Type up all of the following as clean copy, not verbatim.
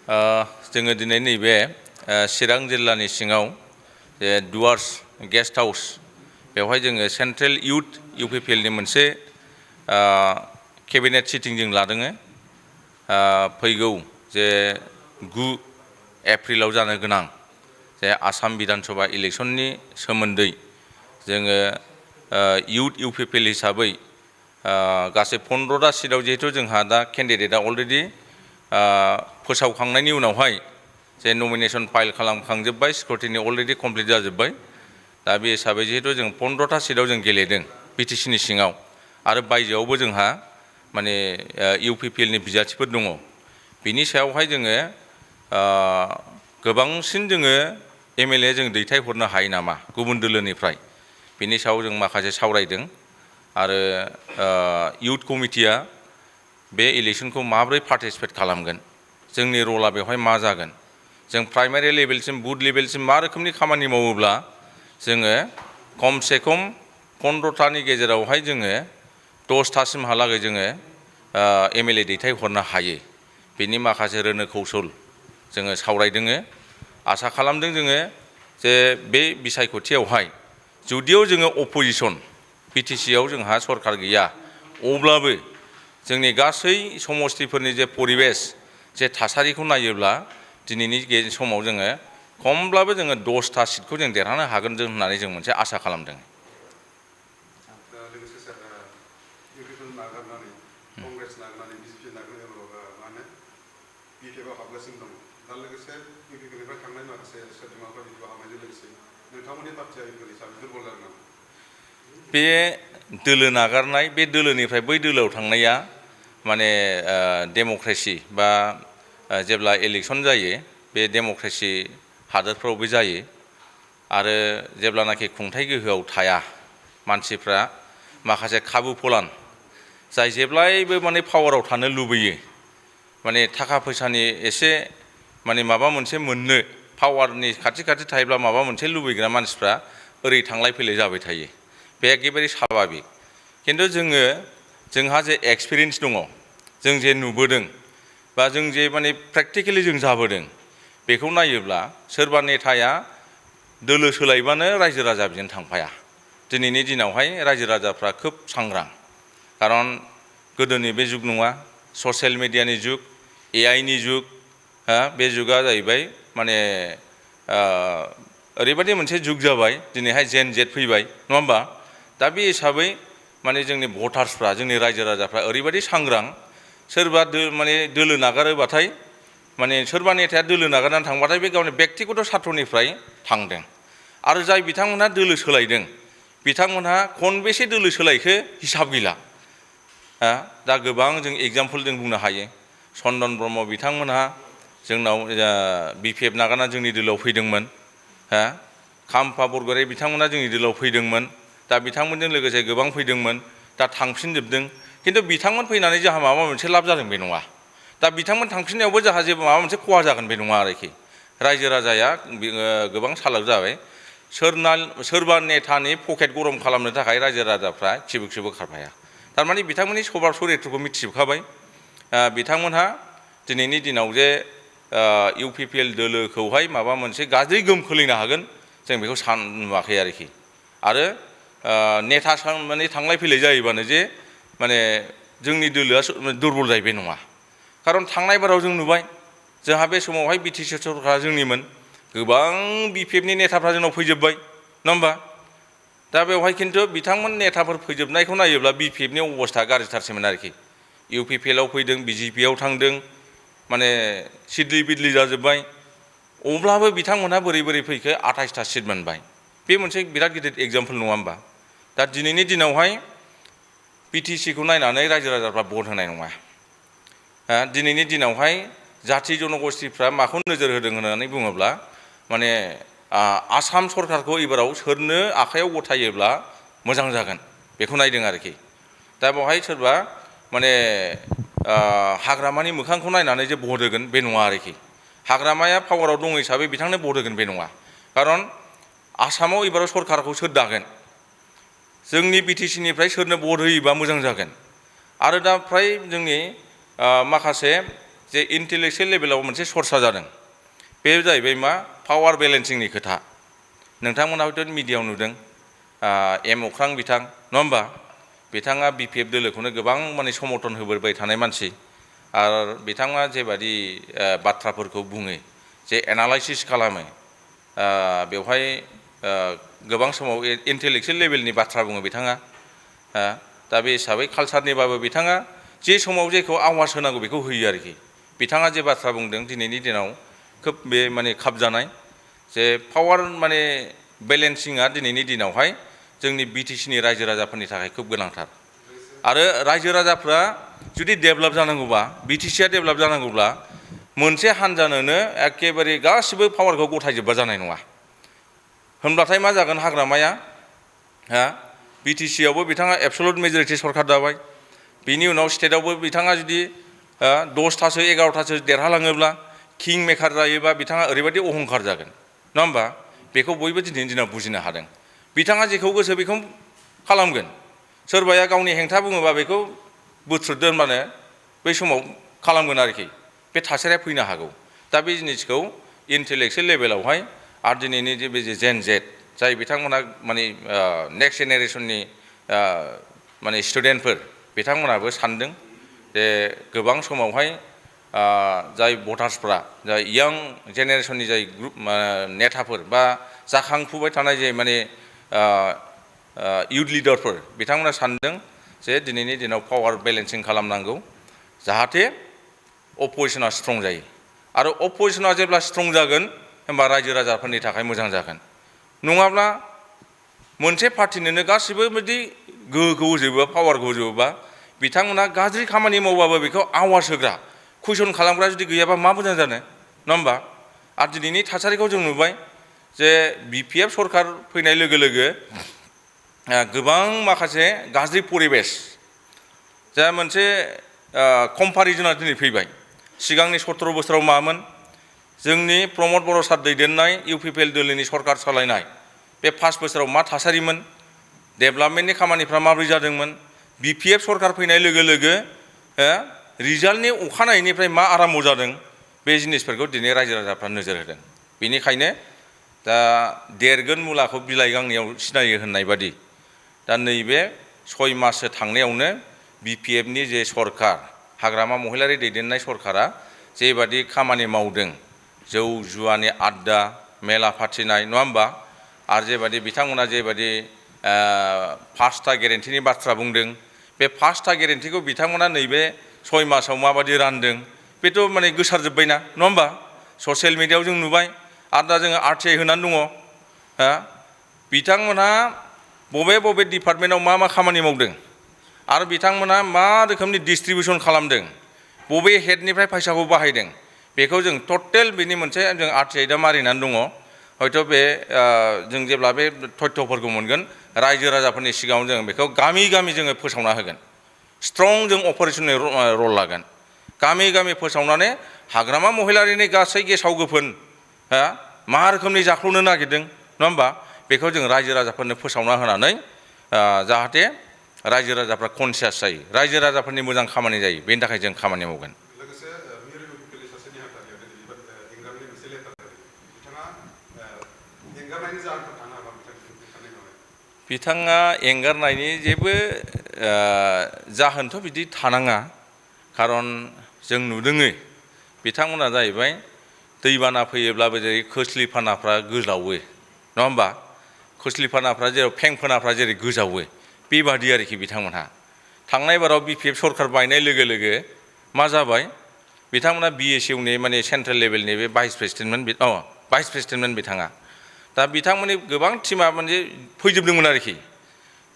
जोङो दिनै नैबे चिरां जिल्लानि सिङाव जे डुवार्स गेस्ट हाउस बेवहाय जोङो सेन्ट्रेल इउथ इउपिपिएलनि मोनसे केबिनेट सिटिं जों लादों। फैगौ जे 9 एप्रिलाव जानो गोनां जे आसाम बिधानसभा इलेक्शननि सोमोन्दै जोङो इउथ इउपिपिएल हिसाबै गासै 15टा सिटआव जिहेतु जोंहा दा केन्डिडेटआ अलरेडि फोसावखांनायनि उनावहाय जे नमिनेशन फाइल खालामखांजोब्बाय, स्क्रुटिनि अलरेडि कमप्लिट जाजोब्बाय। दा बे हिसाबै जिहेतु जों 15टा सिटआव जों गेलेदों बिटिसिनि सिङाव, आरो बायजोआवबो जोंहा माने इउपिपिएलनि बिजाथिफोर दङ। बिनि सायावहाय जोङो गोबांसिन जोङो एमएलए जों दैथायहरनो हायो नामा गुबुन दोलोनिफ्राय, बिनि सायाव जों माखासे सावरायदों। आरो इउथ कमिटिया बे इलेक्शनखौ माबोरै पार्टिसिपेट खालामगोन, जोंनि रला बेवहाय मा जागोन, जों प्राइमारि लेभेलसिम बुथ लेभेलसिम मा रोखोमनि खामानि मावोब्ला जोङो खमसे खम 15टानि गेजेरावहाय जोङो 10टासिमहालागै जोङो एमएलए दैथायहरनो हायो, बेनि माखासे रोनो कौशल जोङो सावरायदों। आसा खालामदों जोङो जे बे बिसायख'थियावहाय जुदियाव जोङो अपोजिशन बिटिसिआव जोंहा सरकार गैया, अब्लाबो जोंनि गासै समस्तिफोरनि जे परिबेस जे थासारिखौ नायोब्ला दिनैनि समाव जोङो खमब्लाबो जोङो 10टा सिटखौ जों देरहानो हागोन जों होननानै जों मोनसे आसा खालामदों। लोगोसे सार इउपिपिएल नागारनानै कंग्रेस नागारनानै बिजेपि नागारनानै मा होनो बिपिएफआव हाबगासिनो दङ। दा लोगोसे इउपिपिएलनिफ्राय थांनाय माखासे सोद्रोमाफोर बिपिएफआव हाबनायजों लोगोसे नोंथांमोननि पार्टिया इउपिपिएल हिसाबै दुर्बल जागोन नामा? बे दोलो नागारनाय, बे दोलोनिफ्राय बै दोलोआव थांनाया माने डेम'क्रेसि बा जेब्ला इलेक्शन जायो बे डेम'क्रेसि हादोरफ्रावबो जायो। आरो जेब्लानाखि खुंथाय गोहोआव थाया मानसिफ्रा माखासे खाबु फलान जाय जेब्लायबो माने पावाराव थानो लुबैयो, माने थाखा फैसानि एसे माने माबा मोनसे मोननो पावारनि खाथि खाथि थायोब्ला माबा मोनसे लुबैग्रा मानसिफ्रा ओरै थांलाय फैलाय जाबाय थायो। बे एखेबारे स्वाभाबिक। खिन्थु जोंहा जे एक्सपिरियेन्स दङ, जों जे नुबोदों बा जों जे माने प्रेक्टिकेलि जों जाबोदों, बेखौ नायोब्ला सोरबा नेताया दोलो सोलायबानो रायजो राजा बिजों थांफाया। दिनैनि दिनावहाय रायजो राजाफ्रा खोब सांग्रां, खारन गोदोनि बे जुग नङा, ससियेल मिडियानि जुग, एआइनि जुग। बे जुगा जाहैबाय माने ओरैबायदि मोनसे जुग जाबाय, दिनैहाय जेन जेट फैबाय, नङा होमबा? दा बे हिसाबै माने जोंनि भटार्सफ्रा, जोंनि रायजो राजाफ्रा ओरैबायदि सांग्रां, सोरबा माने दोलो नागारोबाथाय माने सोरबा नेताया दोलो नागारनानै थांबाथाय बे गावनि बेक्तिगत स्वार्थनिफ्राय थांदों। आरो जाय बिथांमोनहा दोलो सोलायदों, बिथांमोनहा खनबेसे दोलो सोलायखो हिसाब गैला। दा गोबां जों एग्जाम्पल जों बुंनो हायो। चन्दन ब्रह्म बिथांमोनहा जोंनाव बिपिएफ नागारना जोंनि दोलोआव फैदोंमोन। खाम्फा बरगयारी बिथांमोना जोंनि दोलोआव फैदोंमोन। दा बिथांमोनजों लोगोसे गोबां फैदोंमोन, दा थांफिनजोबदों। खिन्थु बिथांमोन फैनानै जोंहा माबा मोनसे लाब जादों बे नङा। दा बिथांमोन थांफिननायावबो जोंहा जेबो माबा मोनसे खहा जागोन बे नङा आरोखि। रायजो राजाया गोबां सालाक जाबाय। सोरबा नेतानि पकेट गरम खालामनो थाखाय रायजो राजाफ्रा खिबु खारफाया। थारमाने बिथांमोननि सभाब चरित्रखौ मिथिजोबखाबाय। बिथांमोनहा दिनैनि दिनाव जे इउपिपिएल दोलोखौहाय माबा मोनसे गाज्रि गोहोम खोलैनो हागोन, जों बेखौ नुवाखै आरोखि। आरो नेता माने थांलाय फैलाय जायोबानो जे माने जोंनि दोलोआ दुरबल जायो बे नङा। खारन थांनाय बाराव जों नुबाय, जोंहा बे समावहाय बिटिसि सरकारा जोंनिमोन, गोबां बिपिएफनि नेताफ्रा जोंनाव फैजोब्बाय, नङा होमबा? दा बेवहाय खिन्थु बिथांमोन नेताफोर फैजोबनायखौ नायोब्ला बिपिएफनि अबस्था गाज्रिथारसैमोन आरोखि। इउपिपिएलआव फैदों, बिजेपिआव थांदों, माने सिदलि बिदलि जाजोब्बाय। अब्लाबो बिथांमोनहा बोरै फैखो 28टा सिट मोनबाय। बे मोनसे बिराद गिदिर एग्जाम्पल नङा होमबा? दा दिनैनि दिनावहाय बिटिसिखौ नायनानै रायजो राजाफ्रा भट होनाय नङा। दिनैनि दिनावहाय जाथि जनगोष्ठीफ्रा माखौ नोजोर होदों होननानै बुङोब्ला, माने आसाम सरकारखौ एबाराव सोरनो आखायाव गथायोब्ला मोजां जागोन बेखौ नायदों आरोखि। दा बेवहाय सोरबा माने हाग्रामानि मोखांखौ नायनानै जे भट होगोन बे नङा आरोखि। हाग्रामाया पावाराव दङ हिसाबै बिथांनो भट होगोन बे नङा। खारन आसामाव एबाराव सरकारखौ सोर दागोन, जोंनि बिटिसिनिफ्राय सोरनो भट होयोबा मोजां जागोन। आरो दा फ्राय जोंनि माखासे जे इन्टेलेक्सुयेल लेभेलाव मोनसे सरसा जादों बे जाहैबाय मा पावार बेलेन्सिंनि खोथा नोंथांमोना हयथ' मिडियायाव नुदों एम अख्रां बिथां नङा होमबा बिथाङा BPF दोलोखौनो गोबां माने समर्थन होबोबाय थानाय मानसि आरो बिथाङा जेबादि बाथ्राफोरखौ बुङो जे एनालाइसिस खालामो बेवहाय गोबां समाव इन्टेलेक्सुयेल लेभेलनि बाथ्रा बुङो बिथाङा दा बे हिसाबै कालसारनिबाबो बिथाङा जे समाव जेखौ आवाज होनांगौ बेखौ होयो आरोखि बिथाङा जे बाथ्रा बुंदों दिनैनि दिनाव खोब बे माने खाबजानाय जे पावार माने बेलेन्सिंआ दिनैनि दिनावहाय जोंनि BTCनि रायजो राजाफोरनि थाखाय खोब गोनांथार आरो रायजो राजाफ्रा जुदि डेभेलप जानांगौबा BTCआ डेभेलप जानांगौब्ला मोनसे हानजानोनो एखेबारे गासिबो पावारखौ गथायजोबबा जानाय नङा होनब्लाथाय मा जागोन हाग्रामाया BTCआवबो बिथाङा एबसलुट मेजरिटि सरकार दाबाय बिनि उनाव स्टेटआवबो बिथाङा जुदि 10थासो 11थासो देरहालाङोब्ला किं मेकार जायोबा बिथाङा ओरैबायदि अहंखार जागोन नङा होमबा बेखौ बयबो दिनैनि दिनाव बुजिनो हादों बिथाङा जेखौ गोसो बेखौ खालामगोन सोरबाया गावनि हेंथा बुङोबा बेखौ बुथ्रुद दोनबानो बै समाव खालामगोन आरोखि बे थासारिया फैनो हागौ दा बे जिनिसखौ इन्टेलेक्सुयेल लेभेलावहाय आरो दिनैनि जे बे जेन जेड जाय बिथांमोना माने नेक्स्ट जेनेरेसननि माने स्टुडेन्टफोर बिथांमोनाबो सानदों जे गोबां समावहाय जाय भटार्सफ्रा जाय यां जेनेरेसननि जाय ग्रुप नेताफोर बा जाखांफुबाय थानाय जे माने इउथ लिडारफोर बिथांमोना सानदों जे दिनैनि दिनाव पावार बेलेन्सिं खालामनांगौ जाहाथे अपोजिशना स्ट्रं जायो आरो अपोजिशना जेब्ला स्ट्रं जागोन होमबा रायजो राजाफोरनि थाखाय मोजां जागोन नङाब्ला मोनसे पार्टिनोनो गासिबो बिदि गोहोखौ होजोबोबा पावारखौ होजोबोबा बिथांमोना गाज्रि खामानि मावबाबो बेखौ आवाज होग्रा कुइसन खालामग्रा जुदि गैयाबा मा मोजां जानो नङा होमबा आरो दिनैनि थासारिखौ जों नुबाय जे BPF सरकार फैनाय लोगो लोगो गोबां माखासे गाज्रि परिबेस जा मोनसे कम्पारिजना दिनै फैबाय सिगांनि 17 बोसोराव मामोन जोंनि प्रमद बर' सार दैदेननाय UPPL दोलोनि सरकार सालायनाय बे 5 बोसोराव मा थासारिमोन डेभेलपमेन्टनि खामानिफ्रा माबोरै जादोंमोन BPF सरकार फैनाय लोगो लोगो रिजाल्टनि अखानायैनिफ्राय मा आराम्भ जादों बे जिनिसफोरखौ दिनै रायजो राजाफ्रा नोजोर होदों बेनिखायनो दा देरगोन मुलाखौ बिलाइ गांनैयाव सिनायो होननाय बादि दा नैबे 6 माससो थांनायावनो BPFनि जे सरकार हाग्रामा महिलारि दैदेननाय सरकारा जेबादि खामानि मावदों जौ जुवानि आड्डा मेला फाथिनाय नङा होमबा आरो जेबादि बिथांमोना जेबादि 5टा गेरेन्टिनि बाथ्रा बुंदों बे 5टा गेरेन्टिखौ बिथांमोना नैबे 6 मासाव माबादि रानदों बेथ' माने गोसारजोब्बायना नङा होमबा ससियेल मिडियायाव जों नुबाय आरो दा जोङो RTI होनानै दङ बिथांमोनहा बबे डिपार्टमेन्टआव मा खामानि मावदों आरो बिथांमोना मा रोखोमनि डिस्ट्रिबिउसन खालामदों बबे हेडनिफ्राय फैसाखौ बाहायदों बेखौ जों टटेल बेनि मोनसे जों RTI दा मारिनानै दङ हयथ' बे जों जेब्ला बे तथ्यफोरखौ मोनगोन रायजो राजाफोरनि सिगाङाव जों बेखौ गामि गामि जोङो फोसावना होगोन स्ट्रं जों अपारेशननि रल लागोन गामि गामि फोसावनानै हाग्रामा महिलारिनि गासै गेसाव गोफोन मा रोखोमनि जाख्ल'नो नागिरदों नङा होमबा बेखौ जों रायजो राजाफोरनो फोसावना होनानै जाहाथे रायजो राजाफ्रा कनसियास जायो रायजो राजाफोरनि मोजां खामानि जायो बेनि थाखाय जों खामानि मावगोन लोगोसे मिरु UPPL सासे नेहाथारिया एंगारनाय मोनसे लेटार बिथाङा एंगारनायनि जाहोनखौ थानो हाबा बिथाङा एंगारनायनि जेबो जाहोनथ' बिदि थानाङा खारन जों नुदोङै बिथांमोना जाहैबाय दैबाना फैयोब्लाबो जेरै खोस्लिफानाफ्रा गोजावो नङा होमबा खोस्लिफानाफ्रा जेराव फेंफोनाफ्रा जेरै गोजावो बेबादि आरोखि बिथांमोनहा थांनाय बाराव BPF सरकार बायनाय लोगो लोगो मा जाबाय बिथांमोना BSUनि माने सेन्ट्रेल लेभेलनि बे भाइस प्रेसिडेन्टमोन बिथाङा दा बिथांमोननि गोबां टिमा माने फैजोबदोंमोन आरोखि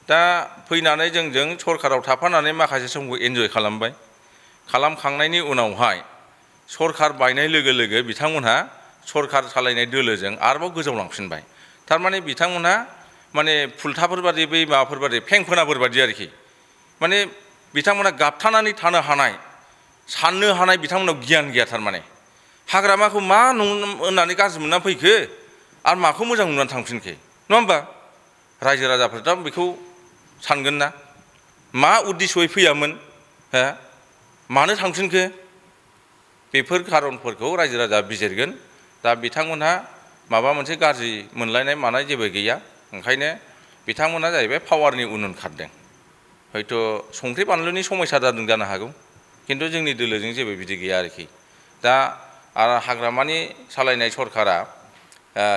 दा फैनानै जोंजों सरकाराव थाफानानै माखासे समखौ एन्जय खालामबाय खालामखांनायनि उनावहाय सरकार बायनाय लोगो लोगो बिथांमोनहा सरकार सालायनाय दोलोजों आरोबाव गोजावलांफिनबाय थारमाने बिथांमोनहा माने फुलथाफोर बादि बै माबाफोर बादि फेंफोनाफोर बादि आरोखि माने बिथांमोना गाबथानानै थानो हानाय साननो हानाय बिथांमोनाव गियान गैया थारमाने हाग्रामाखौ मा होननानै गाज्रि मोननानै फैखो आरो माखौ मोजां नुनानै थांफिनखो नङा होमबा रायजो राजाफोर दा बेखौ सानगोन ना मा उद्देश्ययै फैयामोन मानो थांफिनखो बेफोर खारनफोरखौ रायजो राजा बिजिरगोन दा बिथांमोनहा माबा मोनसे गाज्रि मोनलायनाय मानाय जेबो गैया ओंखायनो बिथांमोनहा जाहैबाय पावारनि उन खारदों हयथ' संख्रि बानलुनि समस्या जादों जानो हागौ खिन्थु जोंनि दोलोजों जेबो बिदि गैया आरोखि दा आरो हाग्रामानि सालायनाय सरकारा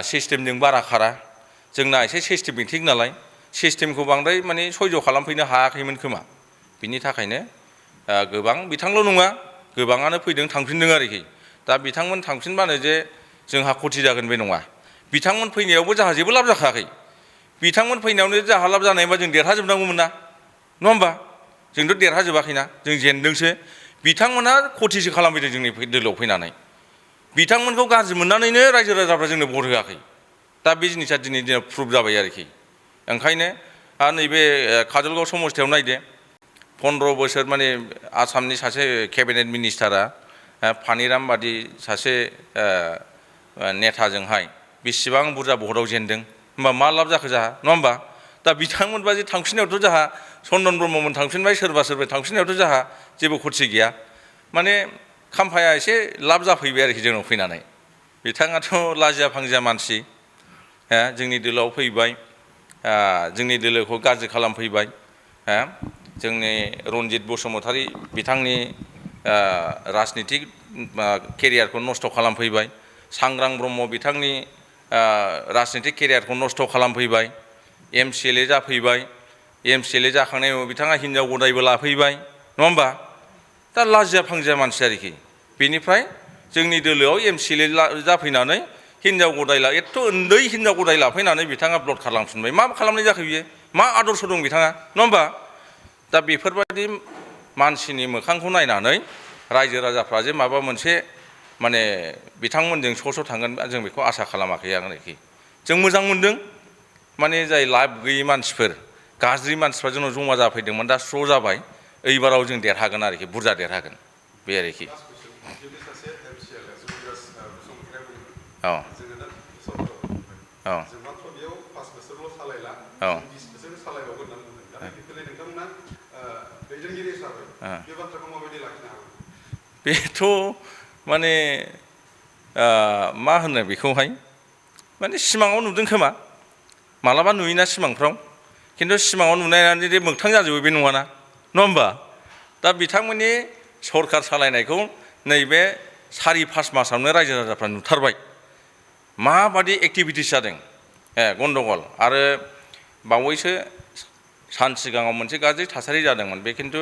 सिस्टेमजों बारा खारा जोंना एसे सिस्टेमेटिक नालाय सिस्टेमखौ बांद्राय माने सयज' खालामफैनो हायाखैमोन खोमा बिनि थाखायनो गोबां बिथांल' नङा गोबाङानो फैदों थांफिनदों आरोखि दा बिथांमोन थांफिनबानो जे जोंहा खथि जागोन बे नङा बिथांमोन फैनायावबो जोंहा जेबो लाब जाखायाखै बिथांमोन फैनायावनो जोंहा लाब जानायबा जों देरहाजोबनांगौमोन ना नङा होमबा जोंथ' देरहाजोबाखैना जों जेनदोंसो बिथांमोनहा खथिसो खालामफैदों जोंनि दोलोआव फैनानै बिथांमोनखौ गाज्रि मोननानैनो रायजो राजाफ्रा जोंनो भट होआखै दा बे जिनिसा दिनै दिनाव प्रुभ जाबाय आरोखि ओंखायनो आरो नैबे काजलगाव समस्थियाव नायदो 15 बोसोर माने आसामनि सासे केबिनेट मिनिस्टारा फानिराम बादि सासे नेताजोंहाय बेसेबां बुरजा भटआव जेनदों होमबा मा लाब जाखो जोंहा नङा होमबा दा बिथांमोनबा जे थांफिननायावथ' जोंहा चन्दन ब्रह्ममोन थांफिनबाय सोरबा थांफिननायावथ' जोंहा जेबो खथि गैया माने खाम्फाया एसे लाब जाफैबाय आरोखि जोंनाव फैनानै बिथाङाथ' लाजिया फांजिया मानसि जोंनि दोलोआव फैबाय जोंनि दोलोखौ गाज्रि खालामफैबाय जोंनि रनजित बसुमतारी बिथांनि राजनितिक केरियारखौ नस्थ' खालामफैबाय सांग्रां ब्रह्म बिथांनि राजनितिक केरियारखौ नस्थ' खालामफैबाय MCLA जाफैबाय MCLA जाखांनायनि उनाव बिथाङा हिनजाव गदायबो लाफैबाय नङा होमबा दा लाजिया फांजिया मानसि आरोखि बेनिफ्राय जोंनि दोलोआव MCLA जाफैनानै हिनजाव गदाय एथ' उन्दै हिनजाव गदाय लाफैनानै बिथाङा ब्लड खालामफिनबाय मा खालामनाय जाखो बियो मा आदर्श दं बिथाङा नङा होमबा दा बेफोरबायदि मानसिनि मोखांखौ नायनानै रायजो राजाफ्रा जे माबा मोनसे माने बिथांमोनजों स' थांगोन जों बेखौ आसा खालामाखै आरोखि जों मोजां मोनदों माने जाय लाब गैयै मानसिफोर गाज्रि मानसिफ्रा जोंनाव जमा जाफैदोंमोन दा स्र' जाबाय एइबाराव जों देरहागोन आरोखि बुरजा देरहागोन बे आरोखि बेथ' माने मा होनो बेखौहाय माने सिमाङाव नुदों खोमा मालाबा नुयोना सिमांफ्राव खिन्थु सिमाङाव नुनायानो जे मोगथां जाजोबो बे नङाना नङा होमबा दा बिथांमोननि सरकार सालायनायखौ नैबे 4-5 मासावनो रायजो राजाफ्रा नुथारबाय माबादि एक्टिभिटिस जादों गन्दगल आरो बावैसो सान सिगाङाव मोनसे गाज्रि थासारि जादोंमोन बे खिन्थु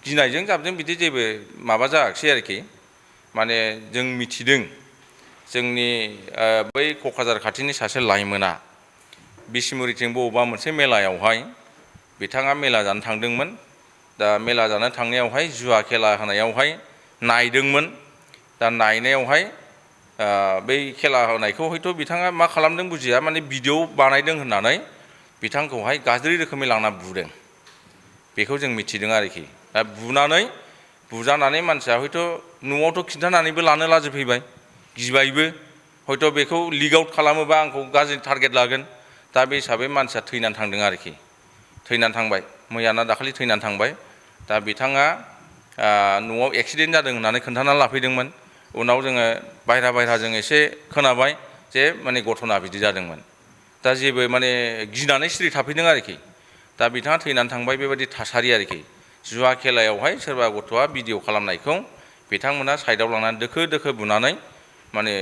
गिनायजों जाबजों बिदि जेबो माबा जायाखिसै आरोखि माने जों मिथिदों जोंनि बै क'क्राझार खाथिनि सासे लाइमोना बिसमुरिथिं बबेबा मोनसे मेलायावहाय बिथाङा मेला जानो थांदोंमोन दा मेला जानो थांनायावहाय जुवा खेला होनायावहाय नायदोंमोन दा नायनायावहाय बै खेला होनायखौ हयथ' बिथाङा मा खालामदों बुजिया माने भिडिअ बानायदों होननानै बिथांखौहाय गाज्रि रोखोमै लांना बुदों बेखौ जों मिथिदों आरोखि दा बुजानानै मानसिया हयथ' न'आवथ' खिन्थानानैबो लानो लाजिफैबाय गिबायबो हयथ' बेखौ लिक आउट खालामोबा आंखौ गाज्रि टारगेट लागोन दा बे हिसाबै मानसिया थैनानै थांदों आरोखि थैनानै थांबाय मैयाना दाखालि थैनानै थांबाय दा बिथाङा न'आव एक्सिडेन्ट जादों होननानै खोन्थानानै लाफैदोंमोन उनाव जोङो बायह्रा जों एसे खोनाबाय जे माने घटना बिदि जादोंमोन दा जेबो माने गिनानै सिरि थाफैदों आरोखि दा बिथाङा थैनानै थांबाय बेबायदि थासारि आरोखि जुवा खेलायावहाय सोरबा गथ'आ भिडिअ खालामनायखौ बिथांमोना साइडआव लांनानै दोखो बुनानै माने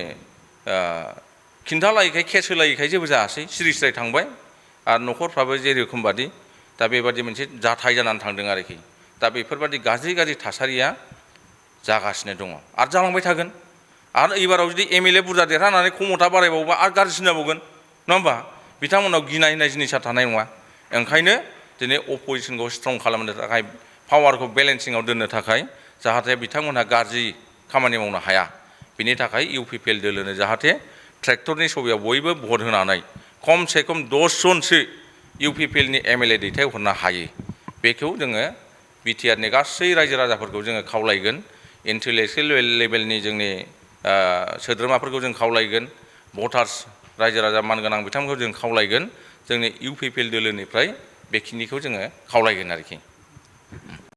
खिन्थालायैखाय केस होलायैखाय जेबो जायासै सिरि थांबाय आरो न'खरफ्राबो जेरोखोम बादि दा बेबादि मोनसे जाथाय जानानै थांदों आरोखि दा बेफोरबादि गाज्रि थासारिया जागासिनो दङ आरो जालांबाय थागोन आरो एबाराव जुदि MLA बुरजा देरहानानै क्षमता बारायबावोबा आरो गाज्रिसिन जाबावगोन नङा होमबा बिथांमोनाव गिनाय होननाय जिनिसा थानाय नङा ओंखायनो दिनै अपोजिसनखौ स्ट्रं खालामनो थाखाय पावारखौ बेलेन्सिङाव दोननो थाखाय जाहाथे बिथांमोनहा गाज्रि खामानि मावनो हाया बिनि थाखाय UPPL दोलोनो जाहाथे ट्रेक्टरनि सबियाव बयबो भट होनानै खमसे खम 10 जनसो UPPLनि MLA दैथायहरनो हायो बेखौ जोङो BTRनि गासै रायजो राजाफोरखौ जोङो खावलायगोन इन्टेलेक्सुयेल लेभेलनि जोंनि सोद्रोमाफोरखौ जों खावलायगोन भटार्स रायजो राजा मानगोनां बिथांमोनखौ जों खावलायगोन जोंनि UPPL दोलोनिफ्राय बेखिनिखौ जोङो खावलायगोन आरोखि